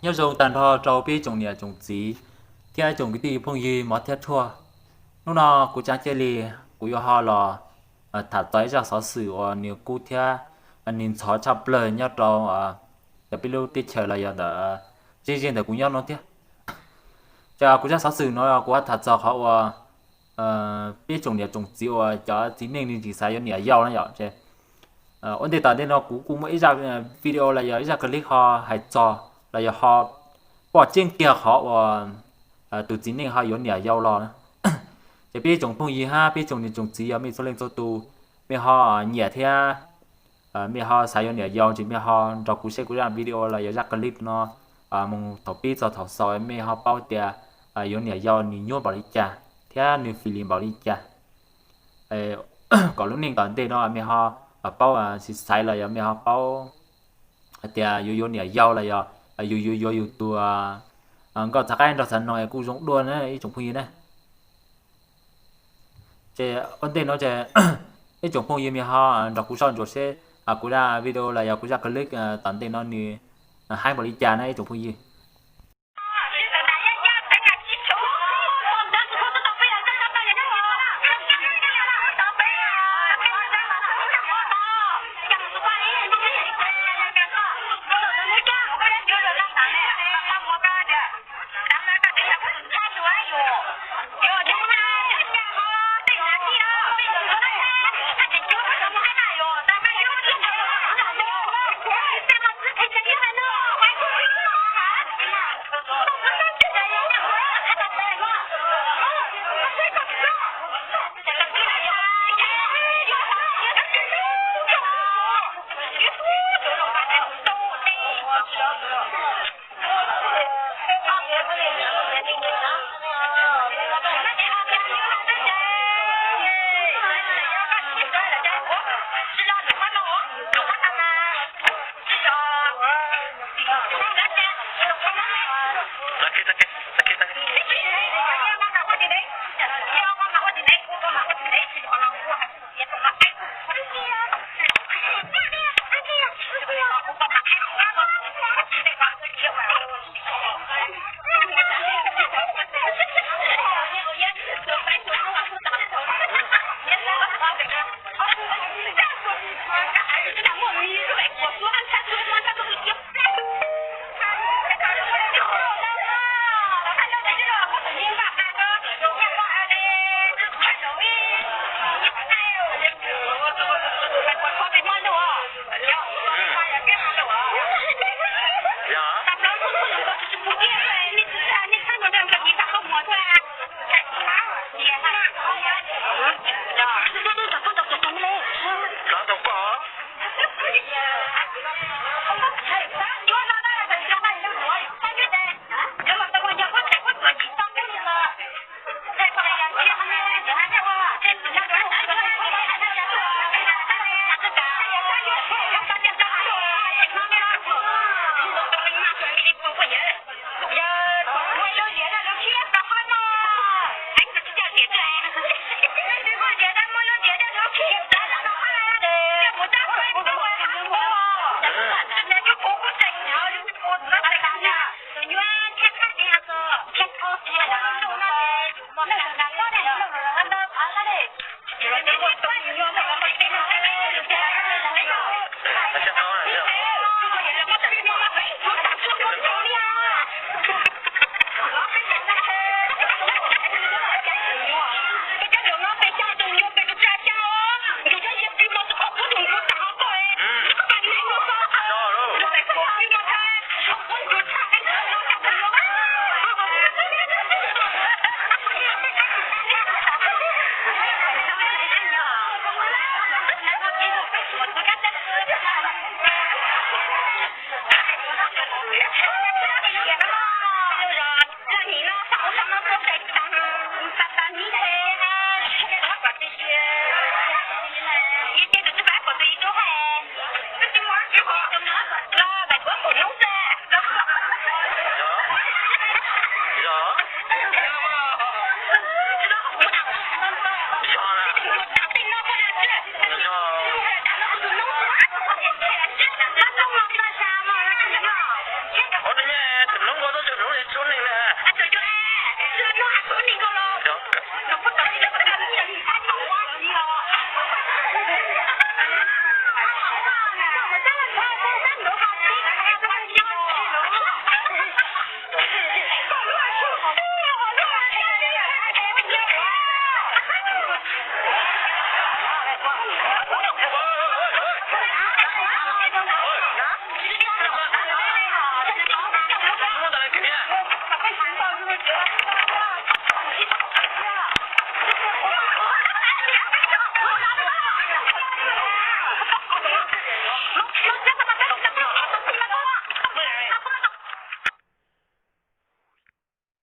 Nyob zoo tag nrho rau peb tsoom niam tsoom txiv thiab tsoom kwv tij phooj ywg mov thiab rhuaj. Hnub no kuv Tsav Cia Li kuv yuav ho los tham txog ib zaj xov xwm uas nws kub thiab nws ntxhov tshaj plaws nyob rau cov peb lub teb chaws los yog ntawm zej zog ntawm kuv nyob no thiab. Ces kuv zaj xov xwm no kuv tham txog qhov uas peb tsoom niam tsoom txiv uas cov txiv neej nws tsis xav yuav niam yau na yom. Ua ntej tom ntej no kuv kuj muaj ib zaj video los yog ib zaj clip ho hais txog los yog ho pom tseeb kiag qhov uas tus txiv neej ho yuav niam yau los. Ces peb tsoom phooj ywg hab peb tsoom niam tsoom txiv yog mej txhua leej txhua tus, mej ho nyiam thiab mej ho xav yuav niam yau ces mej ho nrog kuv saib kuv zaj video los yog zaj clip no mus thaum pib txog thaum xaus, mej ho paub tias yuav niam yau nws nyuaj npaum li cas thiab nws fim li npaum li cas, kom lub neej tom ntej no mej ho paub xaiv xaiv los yog mej ho paub hais tias yuav yuav niam yau los yog yus yuav yuav yus tus nkauj txhav qaib nraug txhav no kuj zoo dua na ib tsoom phooj ywg na. Ces ua ntej no ces ib tsoom phooj ywg mej ho nrog kuv soj ntsuam seb kuv zaj video los yog kuv zaj clip tom ntej no nws haib npaum li cas na ib tsoom phooj ywg.